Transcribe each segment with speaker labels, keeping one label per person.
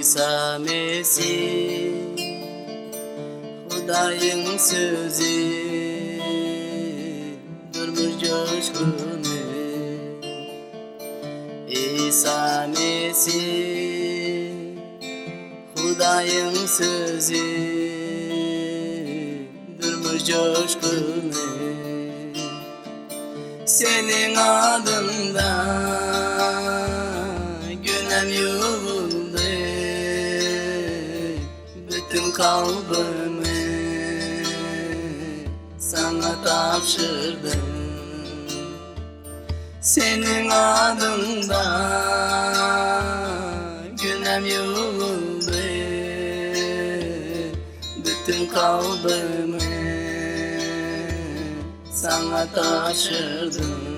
Speaker 1: Isa Mesih Hudaýyň sözi Durmuş joşguny Isa Mesih Hudaýyň sözi Durmuş joşguny Seniň adyňda günäm ýuwuldy Bütün kalbymy saňa tabşyrdym Seniň adyňda günäm ýuwuldy Bütün kalbymy Saňa tabşyrdym.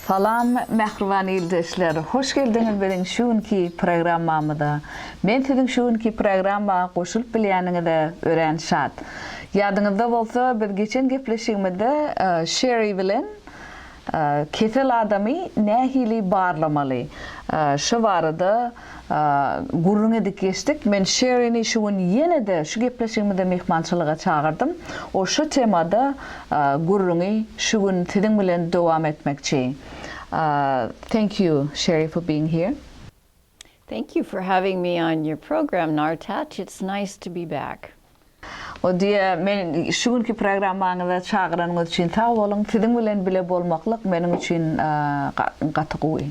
Speaker 2: Salam mähriban ildeşler! Hoş geldiňiz biziň şu günki programmamyza. Men siziň şu günki programma goşulyp bilýäniňize örän şat. Ýadyňyzda bolsa biz geçen gepleşigimizde Şeri bilen kesel adamy nähili barlamaly şu barada gürrüň edip geçdik. Men Şerini şu gün ýene-de şu gepleşigimize myhmançylyga çagyrdym. O şu temada gürrüňi şu gün siziň bilen dowam etmekçi. Thank you Sherry for being here.
Speaker 3: Thank you for having me on your program Nartaç, it's nice to be back.
Speaker 2: O diýýär, Men şu günki programmaňyza çagyranyňyz üçin sag boluň. Siziň bilen bile bolmaklyk meniň üçin gaty gowy.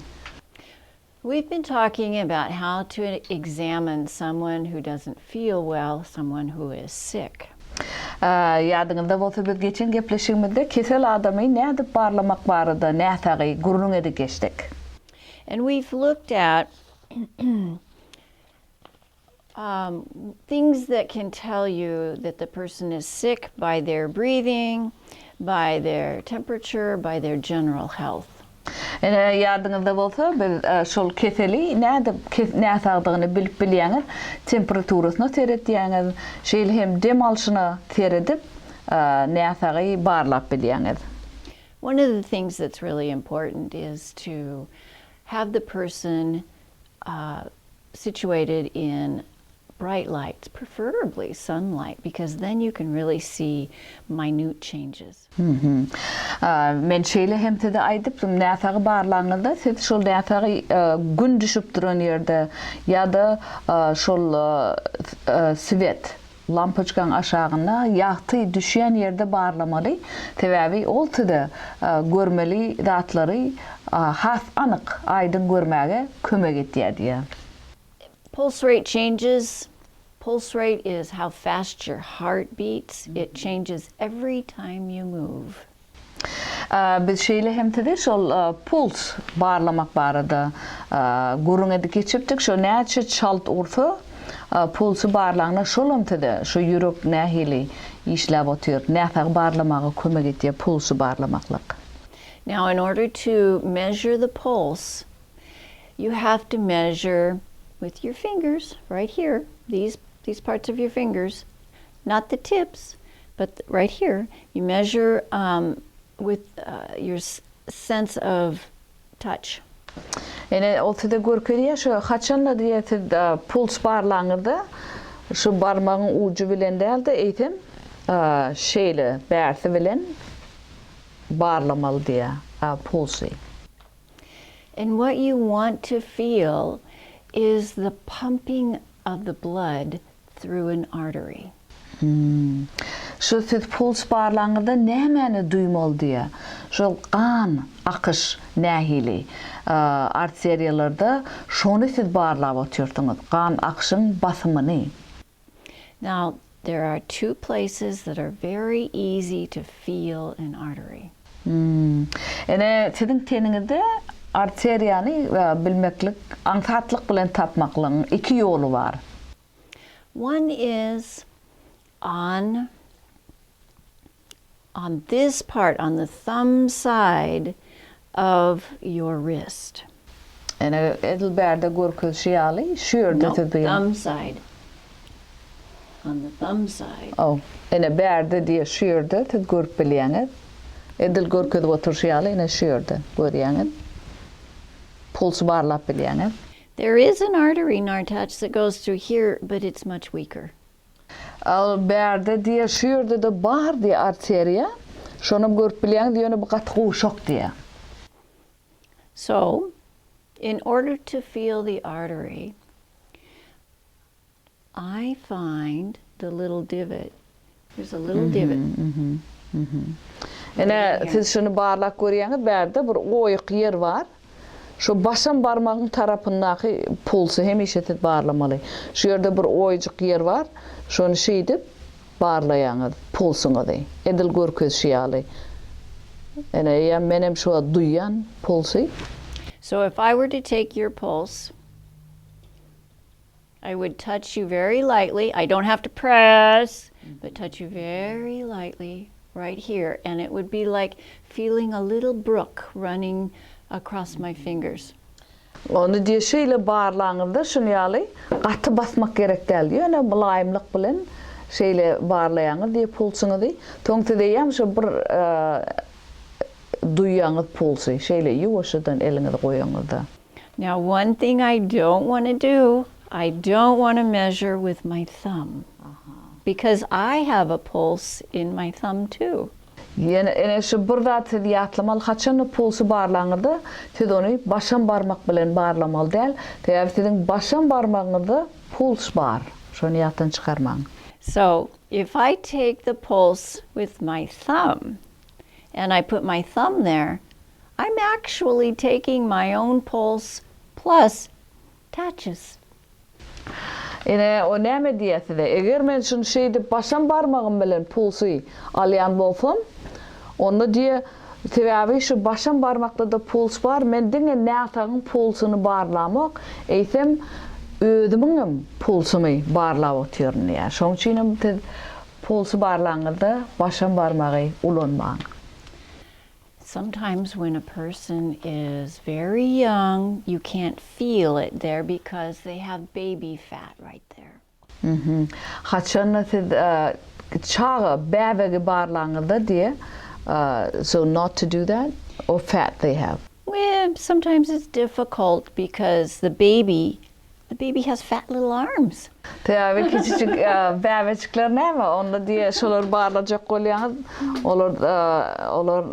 Speaker 3: We've been talking about how to examine someone who doesn't feel well, someone who is sick.
Speaker 2: Ýadyňyzda bolsa biz geçen gepleşigimizde kesel adamy nädip barlamak barada, näsagy, gürrüň edip geçdik.
Speaker 3: And we've looked at um, things that can tell you that the person is sick by their breathing, by their temperature, by their general health.
Speaker 2: Ine, ýadyňyzda bolsa, biz şol keseli nädip näsagdygyny bilip bilýäňiz, temperaturasyna seretýäňiz, şeýle hem dem alşyna seredip, näsagy barlap bilýäňiz.
Speaker 3: One of the things that's really important is to have the person uh, situated in bright lights, preferably sunlight, because then you can really see minute changes.
Speaker 2: Men şeýle hem size aýdypdym, näsagy barlaňyzda siz şol näsagy gün düşüp duran ýerde ýa-da şol swet, lampoçkaň aşagynda ýagty düşýän ýerde barlamaly, sebäbi ol size görmeli zatlary has anyk, aýdyň görmäge kömek edýär diýýär.
Speaker 3: Pulse rate changes. Pulse rate is how fast your heart beats. It changes every time you move.
Speaker 2: Biz şeýle hem size şol puls barlamak barada gürrüň edip geçipdik. Şo näçe çalt ursa, pulsy barlanda şolam size şo ýürek nähili işläp otyr, näsagy barlamaga kömek edýär pulsy barlamaklyk.
Speaker 3: Now in order to measure the pulse, you have to measure with your fingers right here, these these parts of your fingers, not the tips, but right here, you measure um, with uh, your sense of touch.
Speaker 2: Ene ol size görkezýär şu haçanda diýýär siz puls barlaňyzda şu barmagyň ujy bilen däl-de eýsem şeýle bärsi bilen barlamaly diýýär pulsy.
Speaker 3: And what you want to feel is the pumping of the blood through an artery.
Speaker 2: Şu siz puls barlaňyzda nämäni duýmaly diýýär. Şol gan akyş nähili arteriýalarda şony siz barlap otyrsyňyz, gan akyşyň basymyny.
Speaker 3: Now, there are two places that are very easy to feel an artery.
Speaker 2: Ine, siziň teniňizde arteriýany bilmeklik, aňsatlyk bilen tapmaklygyň iki ýoly bar.
Speaker 3: One is on on this part, on the thumb side of your wrist.
Speaker 2: Ine, edil bärde görkezişi ýaly, şu ýerde siz
Speaker 3: No, thumb side. On the thumb side.
Speaker 2: Oh, ine bärde diýe şu ýerde siz görüp bilýäňiz. Edil görkezip oturyşy ýaly, ine şu ýerde görýäňiz. Pulsy barlap bilýäňiz.
Speaker 3: There is an artery, Nartaç, that goes through here, but it's much weaker.
Speaker 2: Al bärde diýýär, şu ýerde-de bar diýýär arteriýa. Şonam görüp bilýäňiz, ýöne bu gaty gowşak diýýär.
Speaker 3: So, in order to feel the artery, I find the little divot. There's a little divot.
Speaker 2: Ine, siz şuny barlap görýäňiz, bärde bir oýuk ýer bar. Şu başam barmagyň tarapyndaky pulsy hemişe siz barlamaly. Şu ýerde bir oýujyk ýer bar, şony şeýdip barlaýaňyz pulsuňyzy. Edil görkezişi ýaly. Ine, eýýäm menem şu wagt duýýan pulsy.
Speaker 3: So if I were to take your pulse, I would touch you very lightly. I don't have to press, but touch you very lightly right here. And it would be like feeling a little brook running across my fingers.
Speaker 2: Ony diýe şeýle barlaňyzda şuny ýaly gaty basmak gerek däl, ýöne mylaýymlyk bilen şeýle barlaýaňyz diýe pulsuňyzy, soň siz eýýäm şo bir duýýaňyz pulsy şeýle ýuwaşjadan eliňizi goýaňyzda.
Speaker 3: Now one thing I don't want to do, I don't want to measure with my thumb because I have a pulse in my thumb too.
Speaker 2: Ýene ene şu bir zat siz ýatlamaly haçanda pulsy barlaňyzda siz ony başam barmak bilen barlamaly däl sebäbi siziň başam barmagyňyzda puls bar şony ýatdan çykarmaň.
Speaker 3: So if I take the pulse with my thumb and I put my thumb there I'm actually taking my own pulse plus Taç's.
Speaker 2: Ine, o näme diýýär size? Eger men şuny şeýdip başam barmagym bilen pulsy alýan bolsam, onda diýýär, sebäbi şu başam barmakda-da puls bar, men diňe näsagyň pulsuny barlamok, eýsem, özümiňem pulsumy barlap otyryn diýýär. Şonuň üçinem siz pulsy barlaňyzda başam barmagy ulanmaň.
Speaker 3: Sometimes when a person is very young, you can't feel it there because they have baby fat right there.
Speaker 2: Haçanda siz çaga bäbegi barlaňyzda diýe so not to do that or fat they have.
Speaker 3: Well, sometimes it's difficult because the baby The baby has fat little arms.
Speaker 2: Sebäbi kiçijik bäbejikler näme, onda diýe şolary barlajak bolýaňyz, olar olar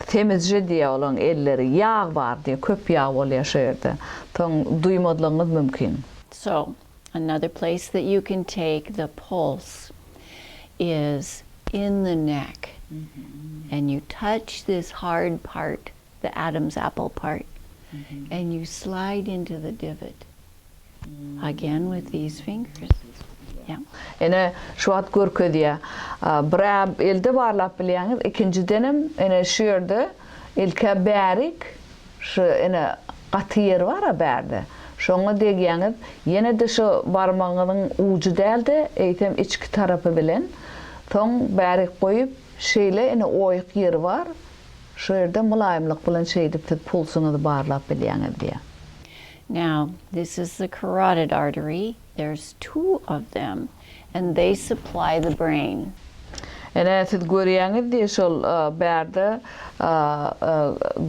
Speaker 2: semizje diýe olaň elleri, ýag bar diýe, köp ýag bolýar şo ýerde. Soň duýmazlygyňyz mümkin.
Speaker 3: So, another place that you can take the pulse is in the neck and you touch this hard part the Adam's apple part, and you slide into the divot again with these fingers. Yeah.
Speaker 2: Ine, şu wagt görkezýär. Bir-ä elde barlap bilýäňiz, ikinjidenem ine şu ýerde ilk-ä bärik şu ine gaty ýeri bar-a bärde. Şoňa degýäňiz, ýene-de şu barmagyňyzyň ujy däl-de, eýsem içki tarapy bilen, soň bärik goýup, şeýle ine oýuk ýeri bar, Şu ýerde mylaýymlyk bilen şeýdip siz pulsuňyzy barlap bilýäňiz diýýär.
Speaker 3: Now, this is the carotid artery, there's two of them, and they supply the brain.
Speaker 2: Ine, siz görýäňiz diýýär, şol bärde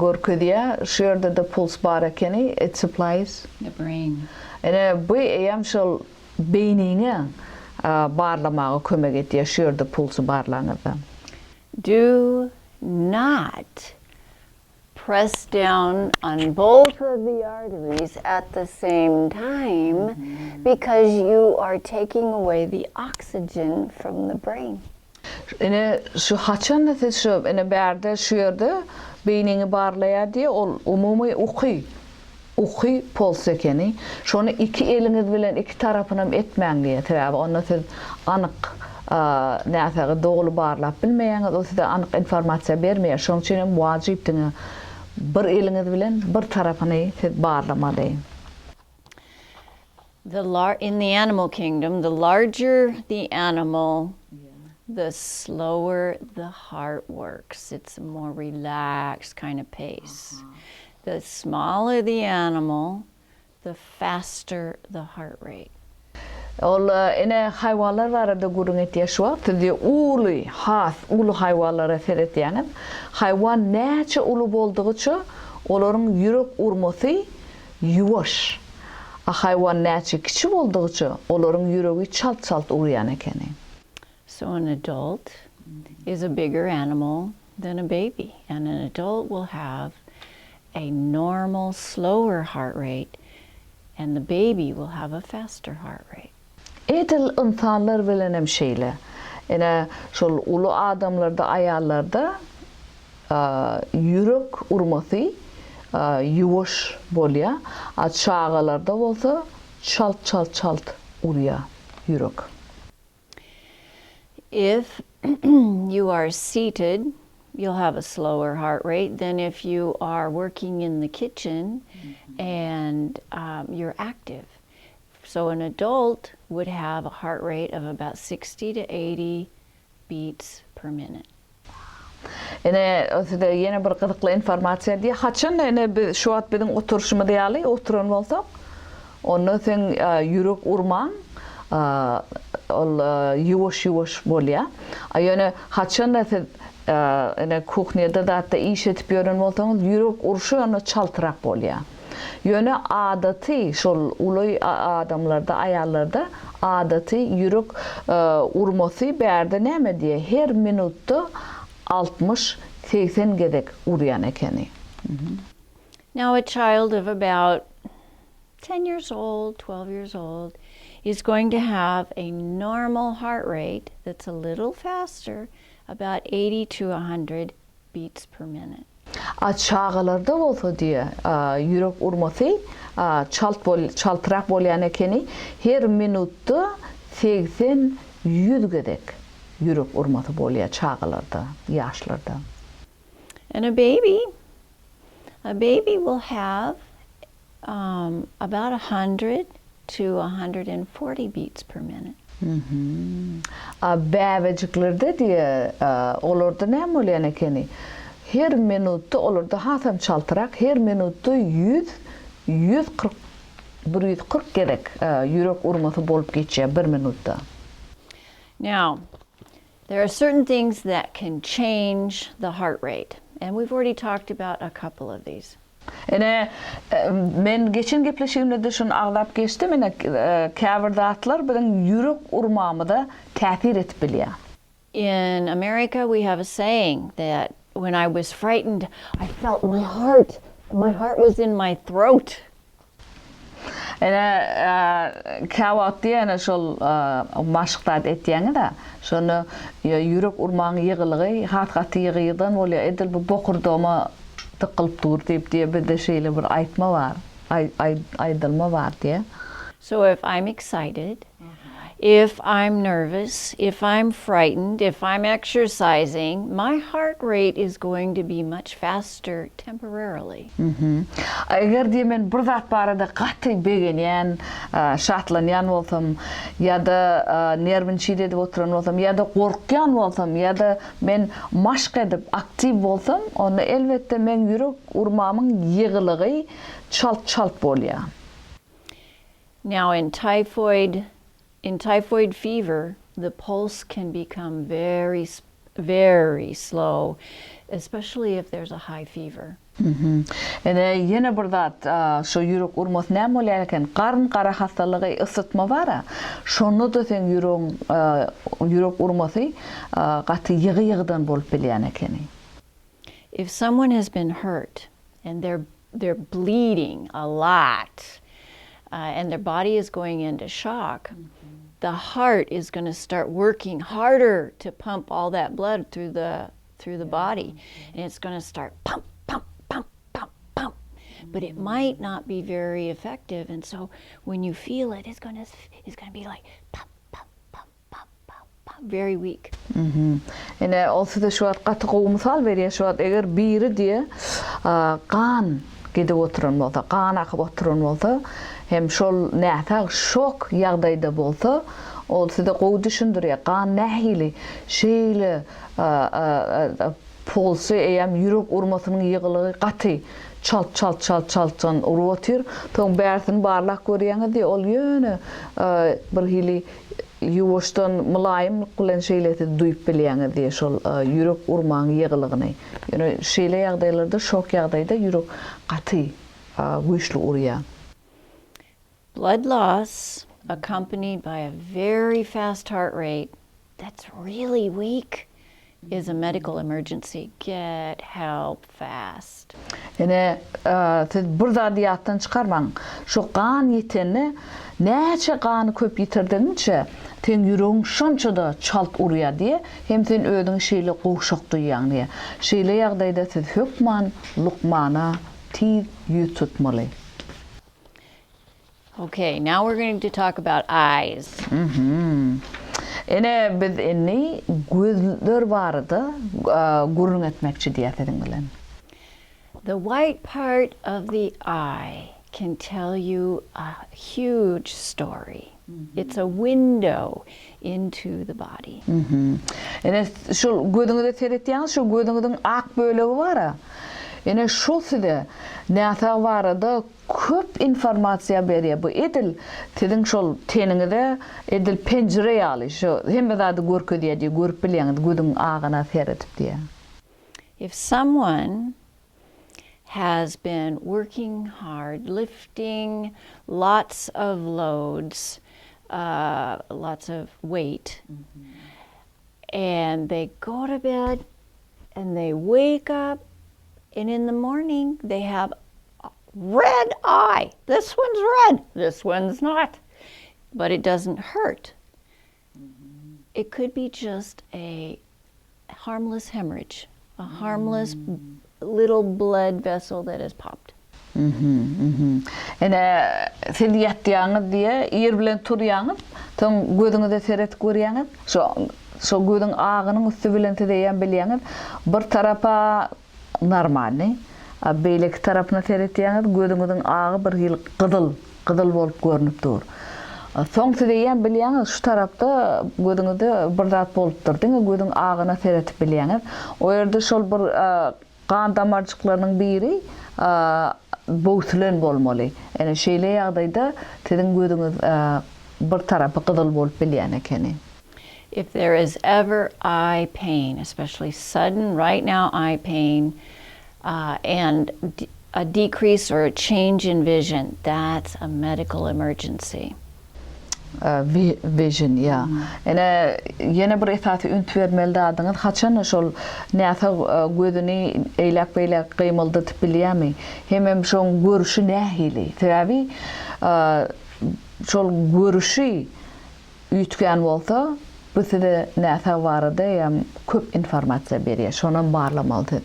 Speaker 2: görkezýär, şu ýerde-de puls bar ekeni, it supplies.
Speaker 3: The brain.
Speaker 2: Ine, bu eýýäm şol beýniňe barlamaga kömek edýär, şu ýerde pulsy barlaňyzda.
Speaker 3: Do not press down on both of the arteries at the same time because you are taking away the oxygen from the brain.
Speaker 2: Ine şu haçanda siz şu ine bärde şu ýerde beýniňi barlaýar diýe ol umumy uky Uky polsy ekeni. Şony iki eliňiz bilen iki tarapynam etmäň diýýär. Sebäbi onda siz anyk näsagy doly barlap bilmeýäňiz, o size anyk informasiýa bermeýär. Şonuň üçin hem wajyp diňe bir eliňiz bilen bir tarapyny siz barlamaly.
Speaker 3: The lar in the animal kingdom, the larger the animal, the slower the heart works. It's a more relaxed kind of pace. The smaller the animal, the faster the heart rate.
Speaker 2: Ol ine haýwanlar barada gürrüň etýär şu wagt. Siz diýýär uly, has uly haýwanlara seretýäňiz. Haýwan näçe uly boldugyça olaryň ýürek urmasy ýuwaş. A haýwan näçe kiçi boldugyça, olaryň ýüregi çalt-çalt urýan ekeni.
Speaker 3: So an adult is a bigger animal than a baby and an adult will have a normal slower heart rate and the baby will have a faster heart rate.
Speaker 2: Edil ynsanlar bilenem şeýle. Ine, şol uly adamlarda, aýallarda ýürek urmasy ýuwaş bolýar, a çagalarda bolsa çalt-çalt-çalt urýar ýürek.
Speaker 3: If you are seated, you'll have a slower heart rate than if you are working in the kitchen and you're active. So an adult would have a heart rate of about 60 to 80 beats per minute.
Speaker 2: Ine, size ýene bir gyzykly informasiýa diýýär. Haçanda ine biz şu wagt biziň oturyşymyz ýaly oturan bolsak, onda seň ýürek urmaň ol ýuwaş-ýuwaş bolýar. A ýöne haçanda siz ine kuhnýada zatda iş edip ýören bolsaňyz, ýürek urşy onda çaltrak bolýar. Ýöne adaty şol uly adamlarda, aýallarda adaty ýürek urmasy bärde näme diýýär, her minutda 60, 80 gezek urýan ekeni.
Speaker 3: Now a child of about 10 years old, 12 years old is going to have a normal heart rate that's a little faster, about 80 to 100 beats per minute.
Speaker 2: A çagalarda bolsa diýe, ýürek urmasy çalt bol, çaltrak bolýan ekeni, her minutda 80, 100 gezek ýürek urmasy bolýar çagalarda, ýaşlarda.
Speaker 3: And a baby, a baby will have um, about 100 to 140 beats per minute.
Speaker 2: A bäbejiklerde diýe, olarda näme bolýan ekeni? Her minutda, olarda hasam çaltrak, her minutda 100, 140, 140 gezek ýürek urmasy bolup geçýär bir minutda.
Speaker 3: Now, there are certain things that can change the heart rate, and we've already talked about a couple of these.
Speaker 2: Ine, men geçen gepleşigimde-de şuny agzap geçdim, ine, käbir zatlar biziň ýürek urmamyza täsir edip bilýär.
Speaker 3: In America we have a saying that when I was frightened I felt my heart, my heart was in my throat.
Speaker 2: Ine, käwagt diýýän, ine, şol maşk zat etýäňiz-ä, şonda ýürek urmaň ýygylygy has gaty ýygy-ýygydan bolýar, edil bu bokurdagyma dykylyp dur diýip diýýär, bizde şeýle bir aýtma bar, aýdylma bar diýýär.
Speaker 3: So if I'm excited, if I'm nervous, if I'm frightened, if I'm exercising, my heart rate is going to be much faster temporarily.
Speaker 2: Eger diýe men bir zat barada gaty begenýän, şatlanýan bolsam, ýa-da nerwinçit edip oturan bolsam, ýa-da gorkýan bolsam, ýa-da men maşk edip aktiw bolsam, onda elbetde meň ýürek urmamyň ýygylygy çalt-çalt bolýar.
Speaker 3: Now in typhoid in typhoid fever the pulse can become very very slow, especially if there's a high fever.
Speaker 2: Ine, ýene bir zat, şo ýürek urmasy näme bolýar eken? Garyn garahassalygy, ysytma bar-a, şonda-da seň ýüregiň, ýürek urmasy gaty ýygy-ýygydan bolup bilýän ekeni.
Speaker 3: If someone has been hurt and they're they're bleeding a lot uh, and their body is going into shock, the heart is going to start working harder to pump all that blood through the through the body and it's going to start pump pump pump pump pump but it might not be very effective and so when you feel it it's going to it's going to be like pump pump pump pump pump pump very weak
Speaker 2: Ine, ol size şu wagt gaty gowy mysal berýär şu wagt eger biri diýe gan gidip oturan bolsa, gan akyp oturan bolsa, hem şol näsag şok ýagdaýda bolsa, ol size gowy düşündirýär, gan nähili şeýle pulsy eýýäm ýürek urmasynyň ýygylygy gaty çalt çalt çalt çaltdan urup otyr, soň bärsini barlap görýäňiz diýe ol ýöne bir hili Ýuwaşdan, mylaýymlyk bilen şeýle siz duýup bilýäňiz diýe şol ýürek urmaň ýygylygyny. Ýöne şeýle ýagdaýlarda şok ýagdaýda ýürek gaty güýçli urýar.
Speaker 3: Blood loss accompanied by a very fast heart rate that's really weak is a medical emergency. Get help fast.
Speaker 2: Ine, siz bir zady ýatdan çykarmaň, şo gan ýitende näçe gany köp ýitirdigiňçe, seň ýüregiň şonça-da çalt urýar diýe, hem sen özüňi şeýle gowşak duýýaň diýe. Şeýle ýagdaýda siz hökman lukmana tiz ýüz tutmaly.
Speaker 3: Okay, now we're going to talk about eyes.
Speaker 2: Ine, biz indi gözler barada gürrüň etmekçi diýýär siziň bilen.
Speaker 3: The white part of the eye can tell you a huge story. It's a window into the body.
Speaker 2: Ine, şol gözüňize seretýäňiz, şol gözüňiziň ak bölegi bar-a. Ine, şol size näsag barada Köp informasiýa berýär bu edil siziň şol teniňize edil penjire ýaly şo hemme zady görkezýär diýýär görüp bilýäňiz gözüň agyna seredip diýýär.
Speaker 3: If someone has been working hard lifting lots of loads lots of weight and they go to bed and they wake up and in the morning they have red eye. This one's red, this one's not. But it doesn't hurt. Mm-hmm. It could be just a harmless hemorrhage, a harmless mm. little blood vessel that has popped.
Speaker 2: Ine, siz ýatýaňyz diýe, ir bilen turýaňyz, soň gözüňize seredip görýäňiz, şo şo gözüň agynyň üsti bilen siz eýýäm bilýäňiz, bir tarapa normalnyý, a beýleki tarapyna seretýäňiz, gözüňiziň agy bir hili gyzyl, gyzyl bolup görnüp dur. Soň siz eýýäm bilýäňiz, şu tarapda gözüňizde bir zat bolupdyr, diňe gözüň agyna seredip bilýäňiz. O ýerde şol bir Gan damarjyklarynyň biri böwsülen bolmaly. Ene şeýle ýagdaýda siziň gözüňiz bir tarapy gyzyl bolup bilýän ekeni.
Speaker 3: If there is ever eye pain, especially sudden right now eye pain and a decrease or a change in vision, that's a medical emergency.
Speaker 2: Vision, ýa. Ine, ýene bir esasy üns bermeli zadyňyz, haçanda şol näsag gözüni eýläk-beýläk gymyldatyp bilýärmi? Hemem şoň görüşi nähili? Sebäbi şol görüşi üýtgän bolsa, bu size näsag barada hem köp informasiýa berýär. Şonam barlamaly siz.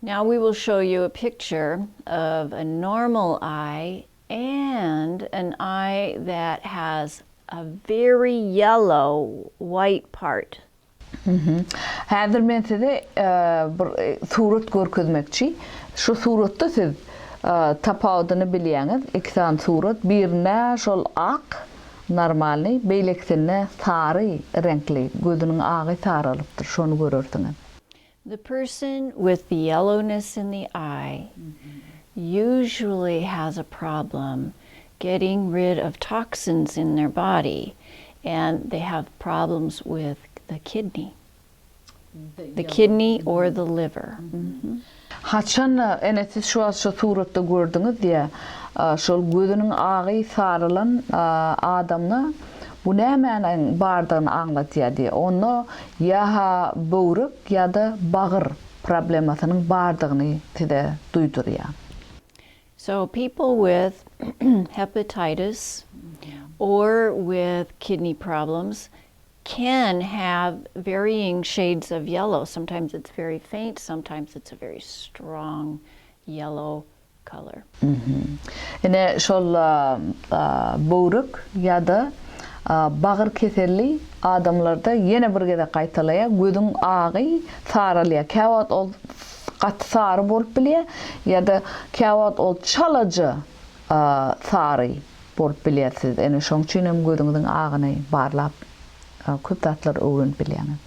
Speaker 3: Now we will show you a picture of a normal eye and an eye that has a very yellow white part.
Speaker 2: Häzir men size bir surat görkezmekçi. Şu suratda siz tapawudyny bilýäňiz. Iki sany surat. Birinde şol ak, normalnyý, beýlekisinde sary reňkli, gözüniň agy saralypdyr. Şony görersiňiz.
Speaker 3: The person with the yellowness in the eye usually has a problem getting rid of toxins in their body and they have problems with the kidney. The kidney or the liver.
Speaker 2: Haçan-da, ene siz şu wagt şu suratda gördüňiz diýä, şol gözüniň agy sarylan adamda bu nämäniň bardygyny aňladýar diýä. Onda ýa-ha böwrek ýa-da bagyr problemasynyň bardygyny size duýdurýar.
Speaker 3: So people with hepatitis or with kidney problems can have varying shades of yellow. Sometimes it's very faint, sometimes it's a very strong yellow color.
Speaker 2: Ine şol böwrek ýa-da bagyr keselli adamlarda ýene bir gezek gaýtalaýar, gözüň agy saralýar. Käwagt ol gaty sary bolup bilýär ýa-da käwagt ol çalaja sary bolup bilýär siz ene şoň üçin hem gözüňiziň agyny barlap köp zatlar öwrenip bilýäňiz.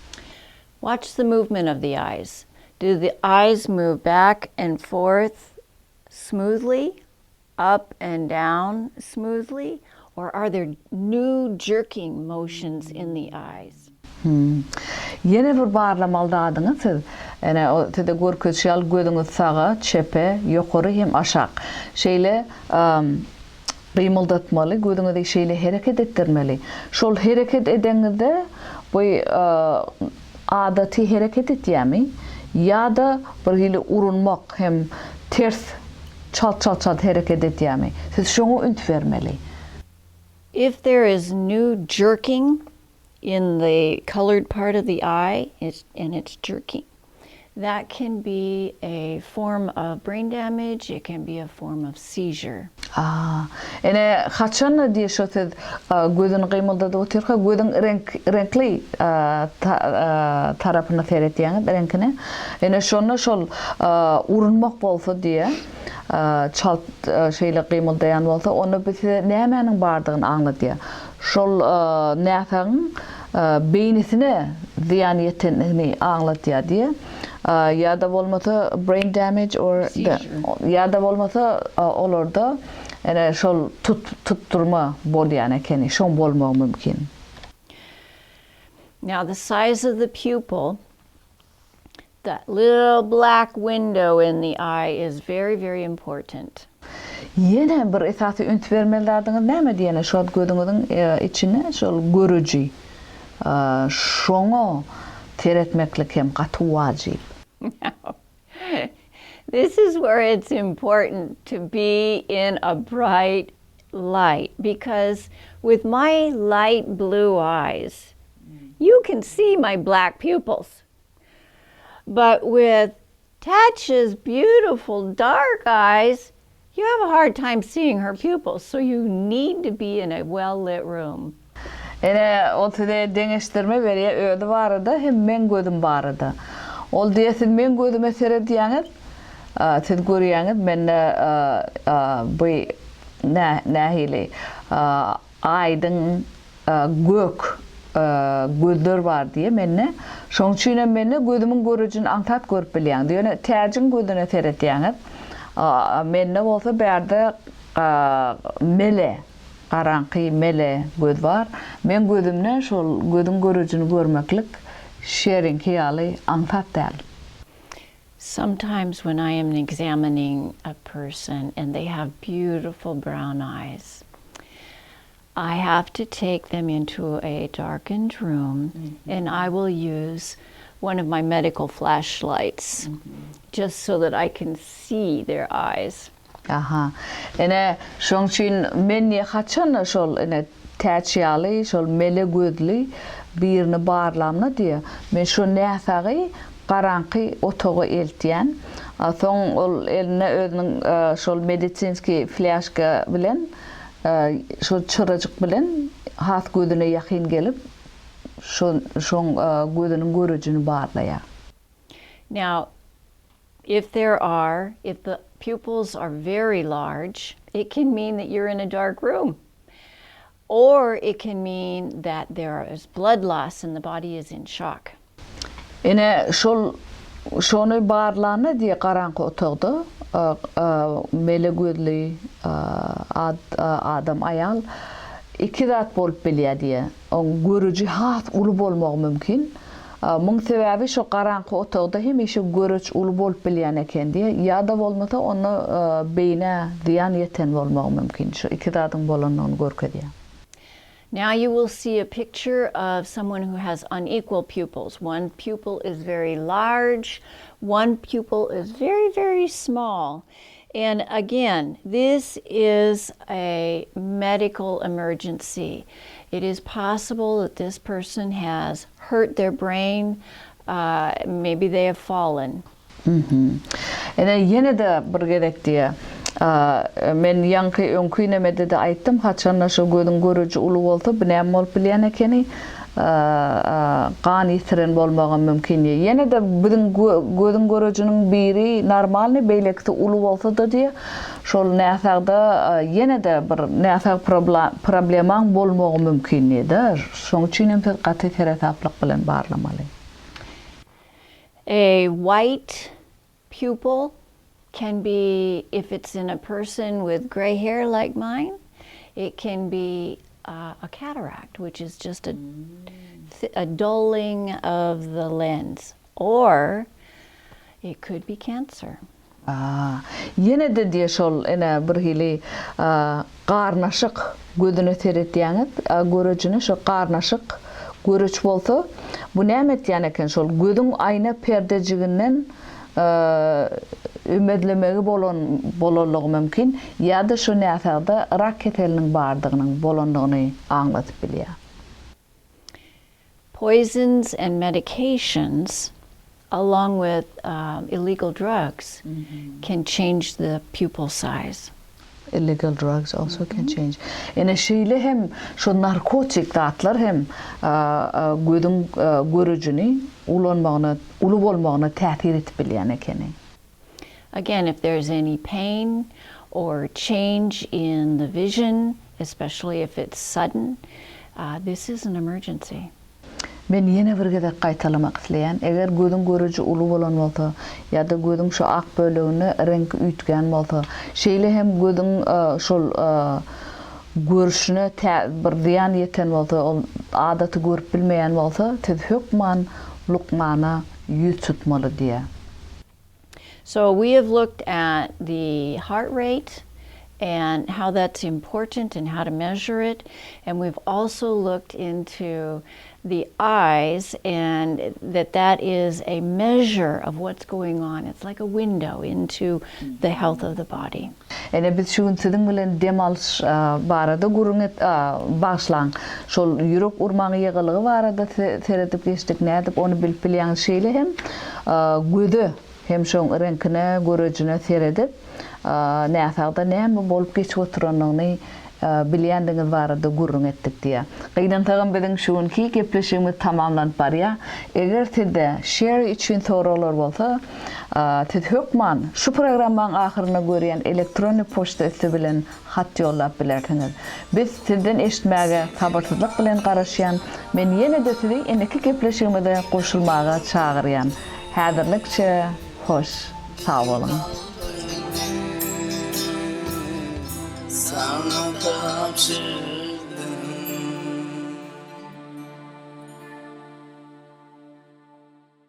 Speaker 3: Watch the movement of the eyes. Do the eyes move back and forth smoothly, up and down smoothly, or are there new jerking motions in the eyes?
Speaker 2: Ýene bir barlamaly zadyňyz siz, ene o size görkezişi ýaly gözüňiz saga, çepe, ýokary hem aşak. Şeýle. gymyldatmaly, gözüňizi şeýle hereket etdirmeli. Şol hereket edeňizde bu adaty hereket etýärmi ýa-da bir hili urunmak hem ters çalt-çalt-çalt hereket etýärmi? Siz şoňa üns bermeli.
Speaker 3: If there is new jerking in the colored part of the eye and it's jerking, that can be a form of brain damage, it can be a form of seizure.
Speaker 2: A, ene, haçan-da diýe şo siz gözüni gymyldadyp otyrka gözüň reňk, reňkli tarapyna seretýäňiz, reňkine. Ene, şonda şol urunmak bolsa diýe, çalt şeýle gymyldaýan bolsa, onda bu size nämäniň bardygyny aňladýar. Şol näsagyň beýnisine zyýan ýetendigini aňladýar diýe. Ýa-da bolmasa brain damage or ýa-da bolmasa olarda ene şol tut tutdurma bolýan ekeni, şoň bolmagy mümkin.
Speaker 3: Now the size of the pupil That little black window in the eye is very very important.
Speaker 2: Ýene bir esasy üns bermeli zadyňyz näme diýene şu wagt gözüňiziň içinde şol görüji şoňa seretmeklik hem gaty wajyp.
Speaker 3: Now this is where it's important to be in a bright light because with my light blue eyes you can see my black pupils. But with Tatch's beautiful dark eyes, you have a hard time seeing her pupils, so you need to be in a well-lit room.
Speaker 2: Ene, ol size deňeşdirme berýär özi barada hem meň gözüm barada. Ol diýýär, siz meň gözüme seredýäňiz, siz görýäňiz mende bu nähili aýdyň gök gözler bar diýýär mende. Şonuň üçin hem mende gözümiň görejini aňsat görüp bilýäňiz. Ýöne Täjiň gözüne seretýäňiz, mende bolsa bärde mele, garaňky mele göz bar. Meň gözümde şol gözüň görejini görmeklik Şeriňki ýaly aňsat däl.
Speaker 3: Sometimes when I am examining a person and they have beautiful brown eyes, I have to take them into a darkened room mm-hmm. and I will use one of my medical flashlights mm-hmm. just so that I can see their eyes.
Speaker 2: Aha. Ene, şoň üçin men haçan şol ene Täç ýaly şol mele gözli birini barlamda diýýär. Men şo näsagy garaňky otaga eltýän. A soň ol eline özüniň şol medisinskiý flýaşka bilen şol çyrajyk bilen has gözüne ýakyn gelip şo şoň gözüniň görejini barlaýar.
Speaker 3: Now, if there are, if the pupils are very large, it can mean that you're in a dark room. Or it can mean that there is blood loss and the body is in shock.
Speaker 2: Ine, şol şony barlanda diýe garaňky otagda mele gözli adam aýal iki zat bolup bilýär diýe. Oň görüji has uly bolmagy mümkin. Muň sebäbi şo garaňky otagda hemişe göreç uly bolup bilýän eken diýe, ýa-da bolmasa onda beýnä zyýan ýeten bolmagy mümkin. Şo iki zadyň bolandygyny görkezýär.
Speaker 3: Now you will see a picture of someone who has unequal pupils. One pupil is very large, one pupil is very, very small. And again, this is a medical emergency. It is possible that this person has hurt their brain, uh, maybe they have fallen.
Speaker 2: Ine, ýene-de bir gezek diýýär. Men ýaňky öňki nemede-de aýtdym, haçanda şo gözüň göreji uly bolsa, bu näme bolup bilýän ekeni, gan ýitiren bolmagam mümkin diýýär. Ýene-de biziň gözüň görejiniň biri normalnyý, beýlekisi uly bolsa-da diýýär, şol näsagda ýene-de bir näsag problemaň bolmagy mümkin diýýär-de. Şoň üçin hem siz gaty seresaplyk bilen barlamaly.
Speaker 3: A white pupil can be, if it's in a person with gray hair like mine, it can be uh, a cataract, which is just a, a dulling of the lens, or it could be cancer.
Speaker 2: A, ýene-de diýe şol ene birhili garnaşyk gözüne seretýäňiz, görejine şo garnaşyk göreç bolsa, bu näme etýän eken şol gözüň aýna perdejiginden ümezlemegi bolan bolanlygy mümkin ýa-da şo näsagda rak keseliniň bardygynyň bolanlygyny aňladyp bilýär.
Speaker 3: Poisons and medications along with illegal drugs can change the pupil size.
Speaker 2: Illegal drugs also can change. Ine şeýle hem şu narkotik zatlar hem gözüň görejini ulanmagyna, uly bolmagyna täsir edip bilýän ekeni.
Speaker 3: Again, if there's any pain or change in the vision, especially if it's sudden, this is an emergency.
Speaker 2: Men ýene bir gezek gaýtalamak isleýän, eger gözüň göreji uly bolan bolsa, ýa-da gözüň şu ak böleginde reňki üýtgän bolsa, şeýle hem gözüň şol görüşine bir zyýan ýeten bolsa, ol adaty görüp bilmeýän bolsa, siz hökman lukmana ýüz tutmaly diýýär.
Speaker 3: So we have looked at the heart rate and how that's important and how to measure it and we've also looked into the eyes and that that is a measure of what's going on. It's like a window into the health of the body.
Speaker 2: Ine biz şu gün siziň bilen dem alyş barada gürrüň et bagyşlaň. Şol ýürek urmaň ýygylygy barada seredip geçdik, nädip ony bilip bilýäňiz şeýle hem göze hem şoň reňkine, görejine seredip näsagda näme bolup geçip oturandygyny bilýändigiňiz barada gürrüň etdik diýýär. Gynansagam biziň şu günki gepleşigimiz tamamlanyp barýar. Eger sizde Sherry üçin soraglar bolsa, siz hökman şu programmaň ahyrynda görýän elektronny poçta üsti bilen hat ýollap bilersiňiz. Biz sizden eşitmäge sabyrsyzlyk bilen garaşýan. Men ýene-de sizi indiki gepleşigimize goşulmaga çagyrýan. Häzirlikçe hoş, sag boluň!
Speaker 1: Saňa tabşyrdym.